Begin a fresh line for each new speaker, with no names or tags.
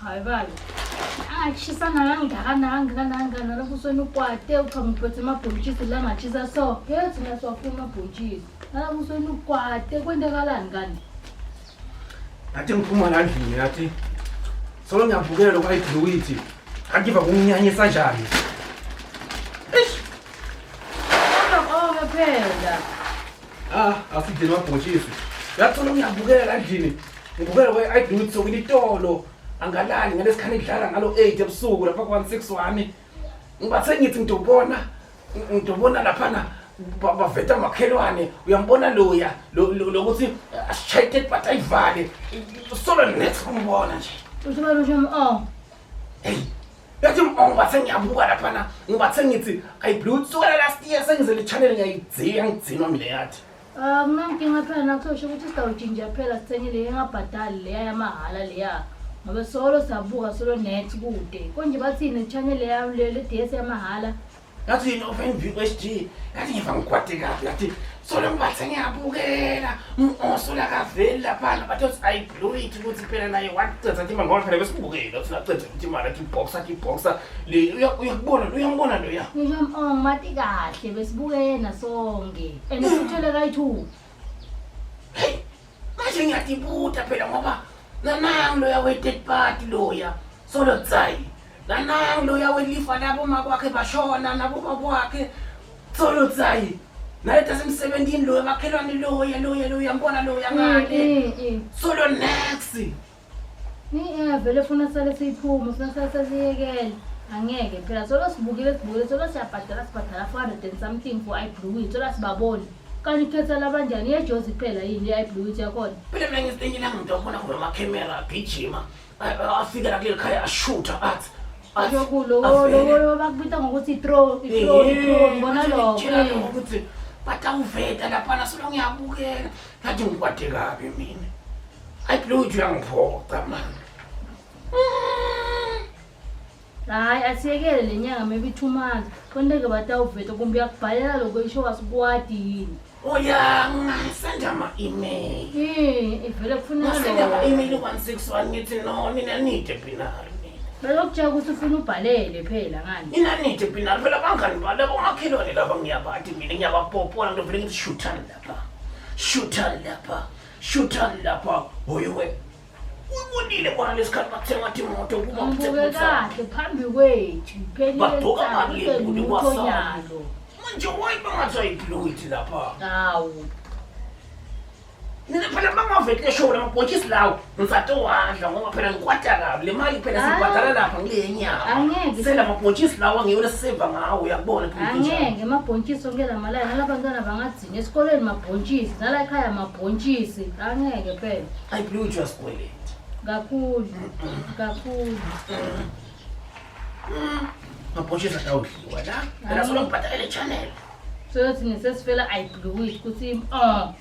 Hayi baba. Angashisana kangaka nakangaka nakangaka nalapho uswena ukwate uqhamuka uphethe amabhontshisi la ngashisa so. Phela thina siwafuna amabhontshisi. Nalapho uswena ukwate kwentekalani kanti?
Ngathi ngiphuma la ndlini ngathi solo ngiyabukela lokhu ayibhluwithi. Kanti kunginyanyisa njani?
Eish. Konke phela.
Ah, asidleni amabhontshisi. Yathi solo ngiyabukela la ndlini. Ngibukela kwe I do it so itolo. Angalali ngalesikhathi idlala ngalo 8 ebusuku lapha ku 161. Ngibathe ngithi ngidobona ngidobona laphana baveta makhelwane uyambona loya lokuthi asishayite but ayivale solo next kumbona nje.
Usho usho oh.
Hey. Yathi ngibathe ngiyabuka laphana ngibathe ngithi I blew sukela last year sengizele channel ngiyayidziya ngidzinwa mina yathi.
Ah, kunankinga phela nakusho ukuthi sitawutshintsha phela sithenge le engabhadali leya yamahhala leya ngoba solo siyabuka solo net kude konje bathini channel leya le DS yamahhala.
Yathi yini open view HD yathi ngiva ngikwate kabi yathi solo ngibathe ngiyabukela osola kaveli laphana bathi uthi I blew it ukuthi phela naye wacetha athi ngoba phela besibukele uthi lacetha ukuthi imali athi boxer athi boxer le uyakubona uyambona loya.
Ngisho oh ngimati kahle besibukena sonke and sithole kayi-2.
Hey manje ngiyatibuta phela ngoba nanangi loya we-third party loya solo tsayi nanangi loya welifa labo makwakhe bashona nabo bakwakhe solo tsayi naye tasemsebentini loya makhelwane loya loya loya mbona loya ngale solo next.
Vele funa sale siyiphuma funa sale sesiyekele angeke phela solo sibukile sibukile solo siyabhadala sibhadala 400 and something for iBlueit solo sibaboni kanti khetha labanjani iyejozi kuphela yini i-iBlueit yakhona.
Phela mina ngisinye la ngidobona kuba amakhemera agijima afika la kuleli khaya ashutha athi
Lowo bakubita ngokuthi i-throw i-throw i-throw ngibona lokho
ukuthi batawuveta laphana solo ngiyabukela ngathi ngikwate kabi mina. iBlueit uyangiphoqa mani.
Hayi asiyekele le nyanga maybe 2 months konteke batawuveta kumbe uyakubhalela lokho isho wasikwati yini.
Oya ngasenda ama-email.
Ivele kufuneka
Ngasenda ama-email 161 ngithi no nina nide binary mina.
Belokutshela ukuthi ufuna ubhalele phela ngani.
Nina nide binary phela bangani balabo makhelwane laba ngiyabathi mina ngiyabapopola ngivele ngithi shuthani lapha. Shuthani lapha. Shuthani lapha. Hoyiwe. Uyibonile bona lesikhathi bathenga imoto kuba
Ngibuke kahle phambi kwethu phelile
Bagqoka kabi kwasalo. Manje why bangathi ayibhluithi lapha?
Hawu.
Mina phela bangaveti le show lamabhontshisi lawo ngisatowadla ngoba phela ngikwata kabi le mali phela sibhadala lapha ngile nyama.
Angeke.
Sela amabhontshisi lawa ngiyo leseva ngawo uyakubona ukuthi njani.
Angeke amabhontshisi onke lamalaya nalabantwana bangadzina esikoleni mabhontshisi nala ekhaya mabhontshisi angeke phela.
Ayibhluithi uyasikweleta.
Kakhulu. Kakhulu.
Mabhontshisi atawudliwa la. Phela solo ngibhadalele channel.
So thina sesifela ayibhluithi ukuthi oh.